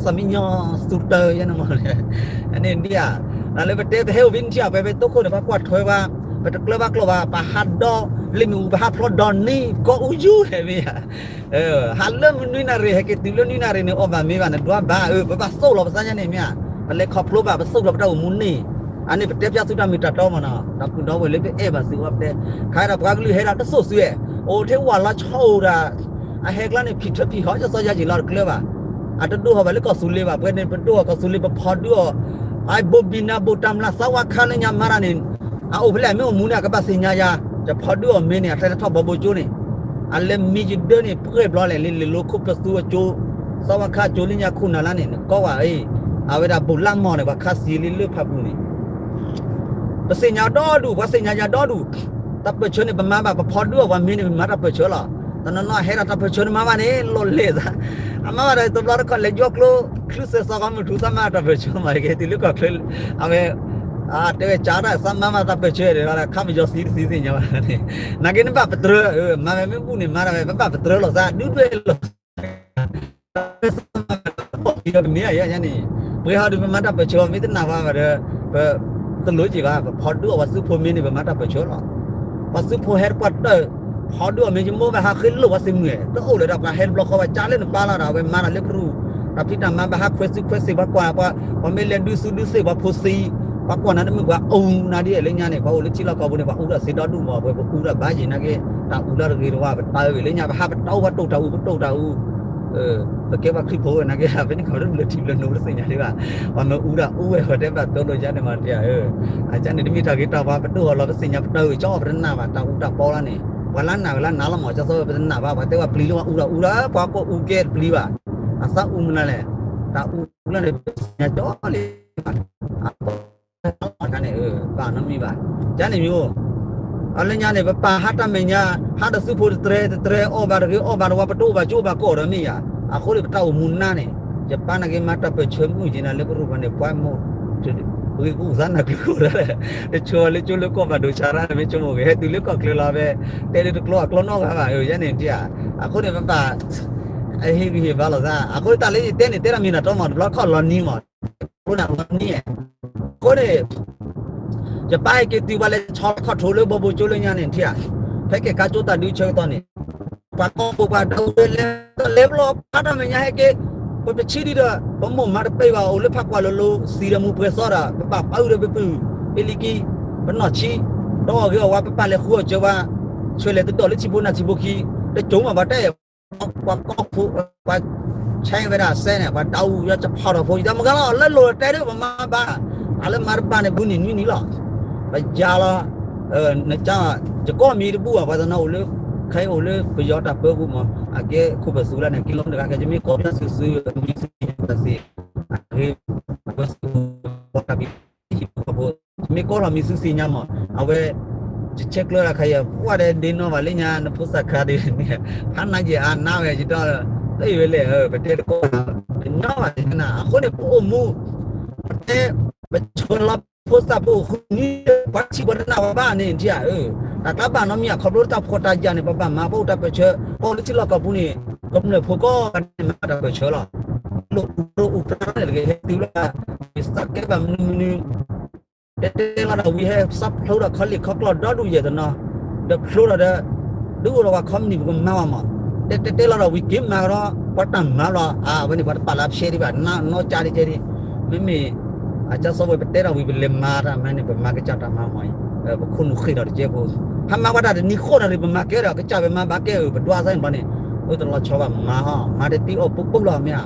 စီၤမံညီ သူတၢ်ယဲန့ၣ်မး, န့ၣ်ဒ်ဧါ, နလၢပတဲပဟဲအိၣ်ဖဲန့ၣ်ထံၣ် ပှဲၤဖဲတိခိၣ်န့ၣ် ပှၤကွၢ်ထွဲဝဲ, ပတကျၢၤဘၣ်ကျိာ်ဘၣ် ပဟးဒီး, လ့ၣ်မ့ၣ်အူ ပဟးဖျီဒီးနံၤ ကီၢ်အူယူၤဟဲမ့ၢ်ဧါ, ဟးလၢမနွံနၣ်ရံၣ် ဟဲက့ၤတုၤလၢနွံနၣ်ရံၣ်န့ၣ် အီၣ်ဘၣ်မ့ၢ်ဘၣ်န့ၣ် ဒွးဘၣ်ဧၢ ပဘၣ်သိၣ်လီၤပသးညါန့ၣ်မ့ၢ်ဧါ, ပလဲၤခီဖျိဘၣ် ပသိၣ်လီၤပတၢ်အိၣ်မူန့ၣ်, အန့ၣ်ပတဲဖျါသုတၢ်မ့ၢ်တၢ်တီမးနီၤ, ဒီပုၢ်ဒီဝဲၢ်လၢပအဲၣ်ဘၣ်သုအီၤပတဲ, ခါဒီးပှၤကလုာ်ဟဲဒၣ်တစိၢ်သုဧဲ, အိၣ်ထဲဝၢ်လီၤဆီအိၣ်ဒၣ်, အဟဲကျါန့ၣ် ဖံးထၢဖံးဟီၣ် ယစီယါက့ၤလီၤတကျၢၤဘၣ်, အတဒိၣ်ဟီၣ်ဘၣ်လၢကီၢ်သူလ့ၤဘၣ် ပှဲၤန့ၣ် ပဒိၣ်ဟီၣ်ကီၢ်သူလ့ၤ ပဖီဒုးအီၤ, အဘိဘံနၤဘိၣ်တၢ်မျၢ်သးဝါခါလၢညါမၤတၢ်န့ၣ်, အအိၣ်ဖဲလဲၣ် မ့ၢ်အိၣ်မူန့ၣ် အကဘၣ်သ့ၣ်ညါယၤ, ယဖီဒုးအီၤမ့ၢ်န့ၣ် အတၢ်လဲၤထီၣ်ဘီဘိကၠိန့ၣ်, အလဲၤမံယဒၢန့ၣ် ပှဲၤဘျီလဲၣ် လၢလ့ၣ်လိၤခိၣ်ပသူအကၠိ, သးဝါခါကၠိလၢညါခိၣ်နၢ်လၢန့ၣ် နကီဝဲအံၤ, အဝဲဒၣ်ဘိၣ်လါမီၢ်န့ၣ် ပှၤခါသံလံလၢဖးပူၤန့ၣ် ပသ့ၣ်ညါဒီဒူၣ် ပှၤသ့ၣ်ညါယၤဒီဒူၣ်, တၢ်ပၢၢ်ဆၢန့ၣ် ပမၤဘၣ် ပဖီဒုးအီၤပှၤမ့ၢ်န့ၣ် ပမၤတၢ်ပၢၢ်ဆၢလီၤ, တနီၤနီၤဟဲဒီးတၢ်ပၢၢ်ဆၢန့ၣ်မၤဘၣ်န့ၣ် လီၤလဲၣ်သး, အမၤဘၣ်ဒီးတဘျီတခီၣ်လဲၤယီကျိ, ချုးစဲးစီၤကီမုၢ်ထူသးမၤတၢ်ပၢၢ်ဆၢမး က့ၤတုၤလၢကီၢ်ချၢ, အဝဲ, တဲဝဲကးတၢ် သးမၤမၤတၢ်ပၢၢ်ဆၢဒီး ခါပယီၤသံတသံသ့ၣ်ညါဘၣ်န့ၣ်, နာ်က့နဘၣ်ပတြၢၤ, မၤဝဲမ့ၢ်ဘူၣ်န့ၣ် မၤတၢ်ဝဲ ပဘၣ်ပတြၢၤလီၤသး ဒုၣ်ဒွဲၣ်လီၤ မ့ၢ်ယၤန့ၣ်, ပှဲၤဟီဒုးပမၤတၢ်ပၢၢ်ဆၢ မ့ၢ်တနာ်ဘၣ်ဘၣ်ဒီး, ပ, တလိၣ်က့ၤဘၣ် ပဖီဒုးအီၤပှၤသုးဖိမ့ၢ်န့ၣ် ပမၤတၢ်ပၢၢ်ဆၢလီၤ, ပှၤသုးဖိဟဲတပှၢ်တၢၢ်, ဖီဒုးအီၤမ့ၢ်ယမိၢ်ဘၣ်ဟးဃ့လိၢ် ပှၤသ့ၣ်မုၢ်တအိၣ်လၢၤဒီး ပှၤဟဲတဘျီဃီ ပှၤကးလၢနပၢ်လီၤဒီး အဝဲမၤတၢ်လၢကရူၢ်, တၢ်ဖံးတၢ်မၤဘၣ်ဟးခွဲးစုခွဲးစ့ၢ် ပှၤကွၢ်, ပှၤမ့ၢ်လဲၤဒုးသူဒုးသ့ၣ် ပှၤဖိသံ, ပှၤကွၢ်နၤတမုာ် ပှၤအူနၤဒ်လဲၣ်လၢညါန့ၣ် ပှၤအိၣ်လၢထံလီၢ်ကီၢ်ပူၤန့ၣ် ပှၤအူတၢ်သ့ဒီဒူၣ်မး ပှၤပအူတၢ်ဘၣ်ယံၤနာ်က့, တၢ်အူလၢတဂ့ၤတဝါ ပတၢ်အၢဝံၤလၢညါ ပဟးပတီၢ်ပှၤတိၢ်တၢ်အူ ပတိၢ်တၢ်အူ ပကဲပှၤခရံာ်ဖိဝဲနာ်က့ ဖဲန့ၣ်ခီတမုၢ်လၢထံလၢနိတသ့ၣ်ညါဒံးဘၣ်, ပှၤမ့ၢ်အူတၢ်အူဝဲ ပှၤတဲဘၣ်တိၢ်လိာ်ယါန့ၣ်မးတယၤဧၢ, အကန့ၣ်တမ့ၢ်တၢ်ဂ့ၤတၢ်ဝါ ပတိၢ်အီၤလီၤ ပသ့ၣ်ညါပတၢ်အၢကၠီ ပတနာ်ဘၣ် တၢ်အူတၢ်ပီလၢန့ၣ်, ပှၤလၢနာ်ဝဲလၢနာ်လီၤမး ကၢ်သိၣ်ဝဲ ပတနာ်ဘၣ် ပှၤတဲဝဲပျံၤလၢပှၤအူဒီးအူဒီး ပှၤကိးအူကဲတပျံၤဘၣ်. အသးအူမနုၤလဲၣ်, တၢ်အူလၢန့ၣ် ပသ့ၣ်ညါကၠီလံဘၣ်. အဃိန့ၣ် ဘၣ်နီတမံၤဘၣ်. ကန့ၣ်မ့ၢ် အလၢညါန့ၣ် ပပာ်ဟးတၢ်မဲာ်ညါ ဟးဒီးသုးဖိတတြဲၤတတြဲၤ အီၣ်ဘၣ်တဂ့ၤ အီၣ်ဘၣ်တဝါ ပတအိၣ်ဘၣ်ကၠိဘၣ်ကီၢ်ဒီးမ့ၢ်ယၤ. အဃိန့ၣ် ပတၢ်အိၣ်မူနါန့ၣ် ယပၢ်နာ်က့ၤမၤတၢ်ပၢၢ်ဆၢမုၢ်က့ၤနၤလၢကရူၢ်ပှၤန့ၣ် ပှၤမိၢ် ပဂ့ၤကူစါနၤကျုၤဃိဒၣ်လဲၣ်, တဆိလၢကၠိလၢကီၢ်ဘၣ်ဒိဆါရၣ်န့ၣ် မ့ၢ်ဆိကမိၣ်ဂ့ၤ ဟဲတုၤလၢကီၢ်ချၢလီၤဖဲ တဲလၢတကျိအကျိနီတဂၤဘၣ် ယန့ၣ်ဧါ. အဃိန့ၣ် ပပာ် အဟ့ၣ်ဂံၢ်ဟ့ၣ်ဘါလိာ်သး အဃိတၢ်လၢယတဲန့ၣ် တဲတၢ်မ့ၢ်တၢ်တီမး တဘျီခီၣ်လီၤနံၤမး အဃိန့ၣ်လီၤနံၤ အဃိန့ၣ် ယပၢ်ဟဲက့ၤတုၤပှၤလဲၤဆီခီၣ်ထိးလၢဘီဘိကၠိလၢညါန့ၣ်ထံၣ်ဧါ, ဖဲကဲၤကါကၠိတၢ်ဒုးဆၢကတီၢ်န့ၣ် ပှၤကီၢ်ဖိပှၤဒီဝဲလဲၤ လဲၤဘျီပှၤတၢ်မဲာ်ညါဟဲက့ၤ, ပပဆံဒံးဒီး ပမိၢ်မၤတပ့ၢ်ဘၣ် အိၣ်လၢဖးကွၢ်လိၤလိၤ သံဒီးမူပှဲၤသီဒီး ပပာ်ပာ်အုၣ်ဒီးပပုၢ် ပလံၤကံ ပနီၢ်ဆံ ဒီးအီၣ်ဂ့ၤအီၣ်ဝါ ပပာ်လဲၤဃုအီၣ်စၢၤဝဲ ဆွဲလဲၤတဒီၣ်လၢထံဖိနၢ်ထံဖိခံ တကိမး ပှၤတဲ ပှၤကီၢ်ဖိ ပှၤဆဲးဝဲဒၣ်စဲန့ၣ် ပှၤဒၣ်အူယီၤကဖီထီၣ်ဖိ ယတၢ်မုၢ်ဂၤလီၤ လၢလိၤတဲဒၣ်ပမၤဘၣ်, အလၢမၤတဘၣ်န့ၣ် ဘူးနံၤနွံနံၤလီၤ, ပယါလီၤ, နက ယကီၢ်မံၤတဘူၣ်ဘၣ် ပှၤတနီၤအိၣ်လၢ ခဲအံၤအိၣ်လၢပယီၤတၢ်ပၢပူၤမး အကဲခိၣ်ပသူလၢန့ၣ် ကံလိမတဂၤခဲ ယမ့ၢ်ကီၢ်ပျၢ်စုာ်စုာ် မံၤစုာ်စုာ် အဂ့ၤ ပှၤစုာ် ပှၤတၢ်ဘံ ဟံၣ်ဖိဃီဖိ မ့ၢ်ကီၢ်လီၤမံၤစုစံညါမး အဝဲ ယဆဲးကျၢဒၣ်ခါယၤ ပှၤဒီးဒ့နီၢ်ဘၣ်လၢညါ နဖိသၣ်ခါဒ်န့ၣ် ဖးနါယဲၢ်အါနါဝဲ ယတီၢ် တအံၤဝဲလဲၣ် ပတဲတကီၢ် တညီဘၣ်န့ၣ် အဃိန့ၣ် ပအိၣ်မူ ပတဲ ပဆၢလီၤဖိသၣ်ဖိအိၣ်ဃုနွံ ပှၤထံၣ်ပှၤတနာ်ဝဲဘၣ်န့ၣ် ထံၣ်ဧါ တၢ်ကါဘၣ်နီတမံၤ ခီဖျိလၢတၢ်ဖှီၣ်တၢ်ယာ်န့ၣ် ပဘၣ်မၤ ပအိၣ်တၢ်ပၢၢ်ဆၢ ပအိၣ်လၢထံလီၢ်ကီၢ်ပူၤန့ၣ် ကမျၢၢ်ဖိကိးဂၤဒဲးမၤတၢ်ပၢၢ်ဆၢလီၤ. လိၣ်အိၣ်တၢ်န့ၣ်တဂ့ၤ ဟဲတုၤလၢ ယသးကဲဘၣ်မနုၤမနုၤ တဲတဲလီၤဒီးဝံၤဟဲ စးဖျိဒီးခီလ့ၣ်ခီကျီၢ်ဒီဒူၣ်ယဲၢ်တနီၤ ဒီးဖျိဒီးဒီး ဒုးအိၣ်ဒီးပှၤခီပနံၣ်ပကမၤဘၣ်မး တဲတဲတဲလီၤဒီးဝံၤက့ၤမၤကဒီး ပှၤတၢ်မၤလီၤ အဝဲန့ၣ် ပှၤတပာ်လၢအဖျဲးဒံးဘၣ် နီၢ်ကၠါဒ်ကဲဒ် မ့မ့ၢ် အကၢ်စီဝဲပတဲဒီးဝံၤ ပလဲၤမၤတၢ်မၤန့ၣ် ပမၤကစၢ်တၢ်မၤမးအံၤ ပခိၣ်နူာ်ဃ့ၢ်ဒီးတကဲဖိ ဟးမၤဝဲတၢ်တနံၤဃိၣ်နၤရံၣ် ပမၤကဲဒီး ကစၢ်ဝဲမၤဘၣ်ကဲအၢ ပဒွးသၢန့ၣ်ဘီန့ၣ် အိၣ်တလီၤဆီဘၣ်မၤဟီ မၤတသံအီၣ်ပူၤပူၤလီၤမ့ၢ်ဧါ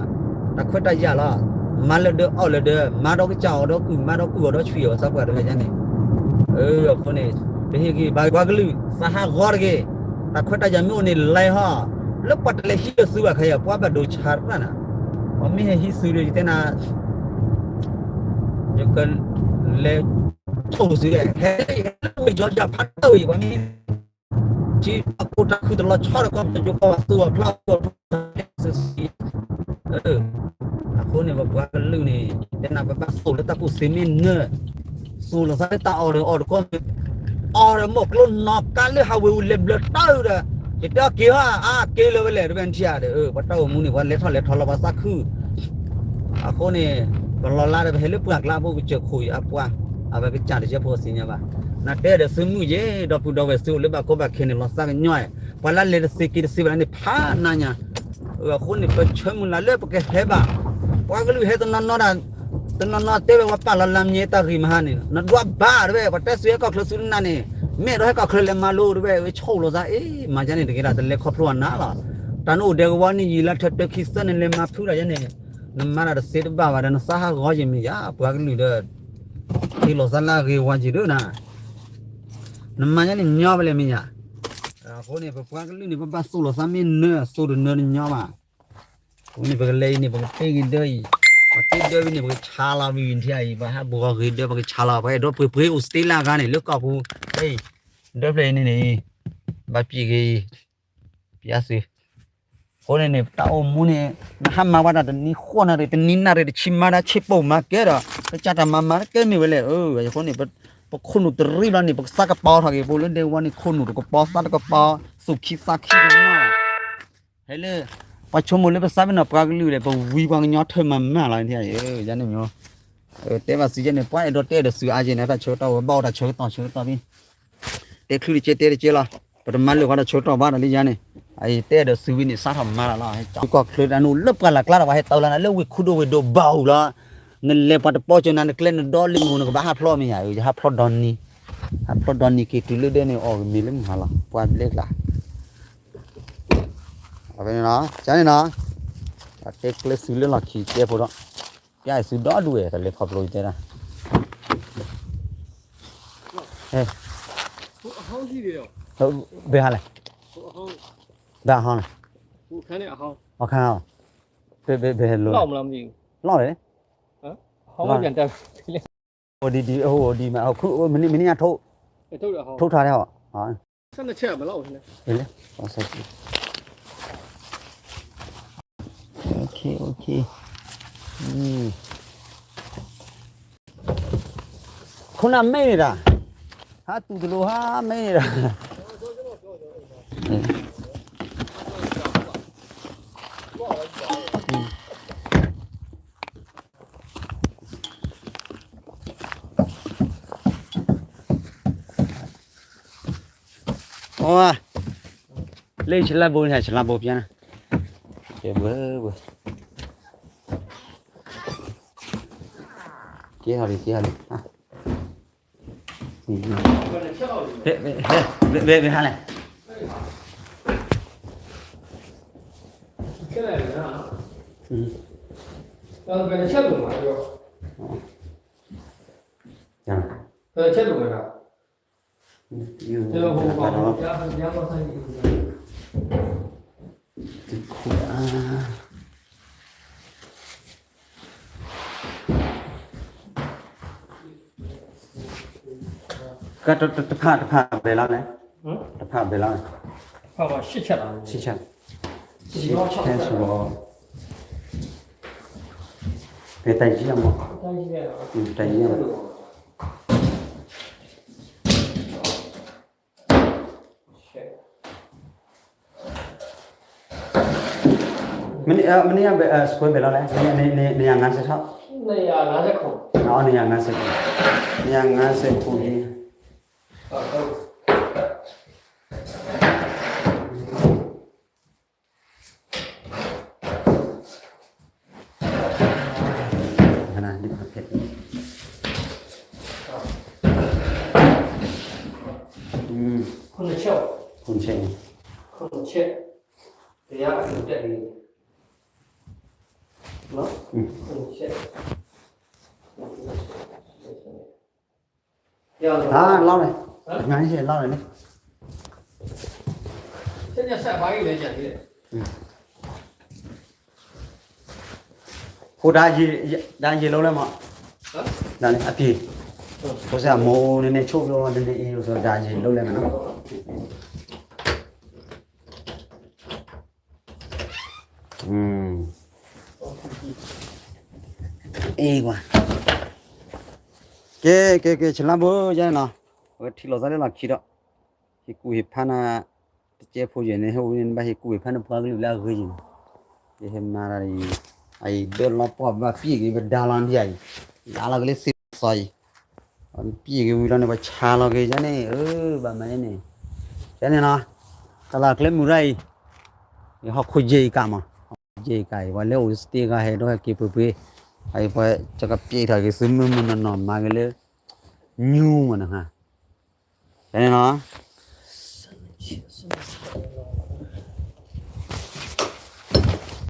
တၢ်ခွဲးတၢ်ယာ်လီၤ မၤလၢဒၢအီၣ်လၢဒၢ မၤဒီးကစၢ်အီၣ်ဒီးကုၢ် မၤဒီးကုၢ်အီၣ်ဒီးဆွံအီၣ် သးပှၢ်တဂၤညါန့ၣ် အဃိန့ၣ် ပဟ့ၣ်ဂံၢ်ဘါပှၤကလုာ် သးဟးဂီၤတဂ့ၤ တၢ်ခွဲးတၢ်ယာ်မ့ၢ်အိၣ်န့ၣ်လဲၤဟီ လၢပှၤတလဲၤဟံးလၢသုဘၣ်ခါယၤ ပှၤဘၣ်ဒိဆါရၣ်နၤ ပှၤမ့ၢ်ဟဲဟံးသုဒီး ယတဲနၤ ယကလဲၤ ဆိၣ်သုဒီး ဟဲလၢယဟဲလၢဝ့ၢ်ကၠီယၤဖးတၢ်ဝံၤ ပှၤမ့ၢ် ထံအကိတၢ်ခုတလီၤဆီဒီး ကီၢ်ပယီၤကီၢ်သူအီၤဖျါအီၤ အဃိန့ၣ် ပပှၤကလုာ်န့ၣ် ယတဲနၤ ပဘၣ်သိၣ်လၢတၢ်ကူၣ်သ့မ့ၢ်နၢၤ သိၣ်လီၤသးလၢတၢ်အီၣ်ဒီးအီၣ်တကီၢ်မ့ၢ် အီၣ်ဒီးမိၢ်ကျိနီၢ်ကါလၢဟးဝ့ၤဝူၤလဲၤဘျၢတၢ်ဒီး ယတဲအီၤက့ၤဟီ အါက့ၤလၢဝဲလဲၣ် တဝဲနထံၣ်ဧါဒီး ပှၤတၢ်အိၣ်မူန့ၣ် ပှၤလဲၤထီၣ်လဲၤထီလီၤပှၤသးခု အဃိန့ၣ် ပလီၤလါဒီးပဟဲလၢပှၢ်ကျါဖိ ကစၢၢ်ခိၣ်အံၤအပှၤ အဝဲကစၢ်တကဲဖိသ့ၣ်ညါဘၣ် နတဲဒီးသုမုၢ်ယဲ ဒီပုၢ်ဒီဝဲၢ်သုအိၣ်လၢဘၣ်ကီဘၣ်ခဲန့ၣ် လီၤသးကညီၤ ပှၤလၢလဲၤတသ့က့ၤတသ့ဘၣ်န့ၣ် ဖးနါညါ အဃိန့ၣ် ပဆၢမုၢ်လၢ်လၢပကဟဲဘၣ် ပှၤကလုာ်ဟဲတနီၤနီၤဒၣ် တနီၤနီၤတဲဝဲ ပှၤပာ်လီၤလါမ့ၢ်တၢ်ဂ့ၢ်မဟါန့ၣ် နဒွးဘၣ်တဝဲ ပှၤတဲသုဟဲကီၢ်ချၢသုတနၢ်န့ၣ် မ့ၢ်အဲၣ်ဒိးဟဲကီၢ်ချၢလဲၤမၤလိတဝဲ ဝဲဆိၣ်လိာ်သး အ့ မၤယါန့ၣ်တဂ့ၤဒၣ် တလဲၤခီဖျိအနါလီၤ တၢ်နအိၣ်ဒဲးကဝီၤန့ၣ် ယံာ်လၢထၢၣ်တၢခံသၢန့ၣ် လဲၤမၤဖုးတၢ်ယါန့ၣ် နမၤတၢ်တသ့တဘၣ်ဘၣ်ဒီး နသးဟးဂီၤယံာ်မ့ၢ်ယါ ပှၤကလုာ်ဒီး ဟ့ၣ်လိာ်သးလၢအဂ့ၤဝါယံာ်ဒိၣ်နၤ နမၤယါန့ၣ်ညီပလဲၣ်မ့ၢ်ယါ အဃိန့ၣ် ပပှၤကလုာ်န့ၣ် ပဘၣ်သိၣ်လိာ်သးမ့ၢ်နၢၤ သိၣ်တနၢၤတညီဘၣ် အဃိန့ၣ် ပကလဲၤအံၤန့ၣ် ပကတ့ဂ့ၤဒၢအံၤ ပတ့ဒၢဝံၤန့ၣ် ပကဆါလီၤဝံၤထံအံၤ ပဟးဘှီဂ့ၤဒၢ ပကဆါလီၤ ပအဲၣ်ဒိးပှ့ၤပှ့ၤအိၣ်စတ့လၢအဂၤန့ၣ် လၢကီၢ်ပူၤ ဒၢဖျၢၣ်အံၤန့ၣ်န့ၣ် ဘၣ်ပျံးဂ့ၤအံၤ ပျံးသု အဃိန့ၣ်န့ၣ် ပတၢ်အိၣ်မူန့ၣ် နဟးမၤဝဲဒၣ်တနံၤဃိးနၣ်ရံၣ် တနံၤနၣ်ရံၣ် တဆံမၤဒၣ်ဆံးပိာ်မၤကဲဒီး ကစၢ်တၢ်မၤမၤတကဲမ့ၢ်ဝဲလဲၣ် အဃိန့ၣ် ပခိၣ်နူာ်တရံးဘျီန့ၣ် ပကသးကပီၤထီၣ်က့ၤ ပအိၣ်လၢဒဲကဝီၤန့ၣ် ခိၣ်နူာ်တကပီၤ သးတကပီၤ သူၣ်ခံသးခံတနီၤ ဟဲလၢ ပှၤဆိကမိၣ်လၢပသးပ့ၤနီၣ်ပှၤကလုာ်ဒီး ပဝံပှၤကညီထၢမၤမၤလီၤ ယန့ၣ်မ့ၢ် တဲဘၣ်သုယဲန့ၣ် ပှၤအဲၣ်ဒိးတဲဒီးသုအါယဲန့ၣ် တၢ်ဆၢကတီၢ်ဝဲဘၣ်အိၣ်တၢ်ဆၢကတီၢ်ဆၢကတီၢ်ဖဲ တဲချုးတကဲတဲတကဲလီၤ ပတမၤလၢာ်ပှၤတၢ်ဆၢကတီၢ်ဘၣ်ဒီးလၢယဲန့ၣ် အတဲဒီးသုဝံၤန့ၣ် စးထီၣ်မၤလီၤလီၤ ကီၢ်ချၢတၢ်နအိၣ်လၢပှၢ်လၢ်ကျါဒီး ပှၤဟဲတၢ်လၢနၤလၢဝ့ၢ်ခူဒိၣ်ဝ့ၢ်ဒိၣ်ဘၣ်အူလီၤ နလဲၤပှၤတပီၢ်ကၢနၤ နကျဲနဒီလ့ၣ်မူ နကဘၣ်ဟးဖျိးမ့ၢ်ယါ ယဟးဖျိးဒီနံၤ ဟးဖျိးဒီနံၤက့ၤတုၤလၢဒဲန့ၣ် အီၣ်ကမ့ၢ်လၢမုၢ်ဟါလီၤ ပှၤဘျဲကျါ အဝဲန့ၣ်လီၤ ကန့ၣ်နီၤ တဲကျဲသုလၢလီၢ်ခံကဲဖိဒီး ပျဲသုဒီဒူၣ်ဝဲ တၢ်လဲၤခီဖျိတဲဒၣ် ဟဲ ဟဲ ဘယ်ဟာလဲ ဘၣ်ဟီ, အခါ, ဘဲဘဲဘဲလိၤ, လီၢ်လဲၣ်, အိၣ်ဒံးဒံး အိၣ်ဒံးမး, မနုၤညါ, ထိၣ်ထါထဲဟီ, လဲ, ခိၣ်နၢ်မ့ၢ်န့ၣ်တၢ်, ဟးတူၢ်တလိၤဟါမ့ၢ်န့ၣ်တၢ်. အိ, လၢဆလါဘိန့ၣ် ဆလါဘိပျါန့ၣ်, ဘၣ်ဘၣ်, က့ၤဟီလံ က့ၤဟီလံ, ဘဲဘဲဟါလဲၣ်, တဖၣ်တဖၣ်ဘဲလီၤလဲၣ်, တဖၣ်ဘဲလီၤလဲၣ်, ဆံဆံ, ဆံဆံ, ပတၢ်ယံၤမး, တၢ်ယံၤမး. မနုၤ square ဘဲလီၤလဲၣ်, န့ၣ်ယၤငါးဆယ်, န့ၣ်ယၤငါးဆယ်, န့ၣ်ယၤငါးဆယ်, န့ၣ်ယၤငါးဆယ်, ခိၣ်နၢ်ဆဲး, ခိၣ်နၢ်ဆဲး, တယါအကတၢၢ်န့ၣ်, ခိၣ်နၢ်ဆဲး, လီၤန့ၣ်, လီၤန့ၣ်န့ၣ်, ဖိဒါယံာ်လိလဲမး, ဒါန့ၣ်အပျ့ၤ, ဖိစဲအမိၢ်န့ၣ်န့ၣ် ဆိၣ်ဘျီန့ၣ်န့ၣ်အံၤ ဒါယံာ်လိလဲမးနီၤ. အ့ကွၢ်, ကဲ ကဲ ကဲ ဆလါဘိယါနီၤ, အဝဲထံၣ်လိာ်သးလၢလီၢ်ခံဒီး, ဟ့ၣ်ကူၣ်ဟ့ၣ်ဖးနၤ, တကဲဖိယဲၢ်န့ၣ် ဟဲအိၣ်န့ၣ် နဘၣ်ဟ့ၣ်ကူၣ်ဟ့ၣ်ဖးနပှၤကလုာ်လၢအဂ့ၤယဲၢ်န့ၣ်, ယဟဲမၤတၢ်အံၤ, အံၤဒၢလီၤပှီၢ်ဘၣ်ပံၣ်က့ၤ ပဒါလီၤဒံးအံၤ, ဒါလီၤက့ၤလၢသ့ၣ်စီအံၤ, ပံၣ်က့ၤဝံၤလီၤန့ၣ် ပှၤဆါလီၤက့ၤယါန့ၣ်, အၢ ဘၣ်မၤန့ၣ်, ယါန့ၣ်နီၤ, တၢ်လၢကျဲမုၢ်ရၣ်အံၤ, ယဟီၣ်ခိၣ်ယဲၢ်အံၤကးမး, ယဲၢ်အံၤကးအံၤ ပှၤလၢအိၣ်စတ့ဂၤဟဲဒီးဟဲက့ၤပှ့ၤပှ့ၤ, အအံၤပှၤကကပျဲးထီၣ်က့ၤသုမုၢ်မုၢ်နီၢ်နီၢ်မၤက့ၤလၢ ညူမးနဟါ, န့ၣ်နီၤ, ဆ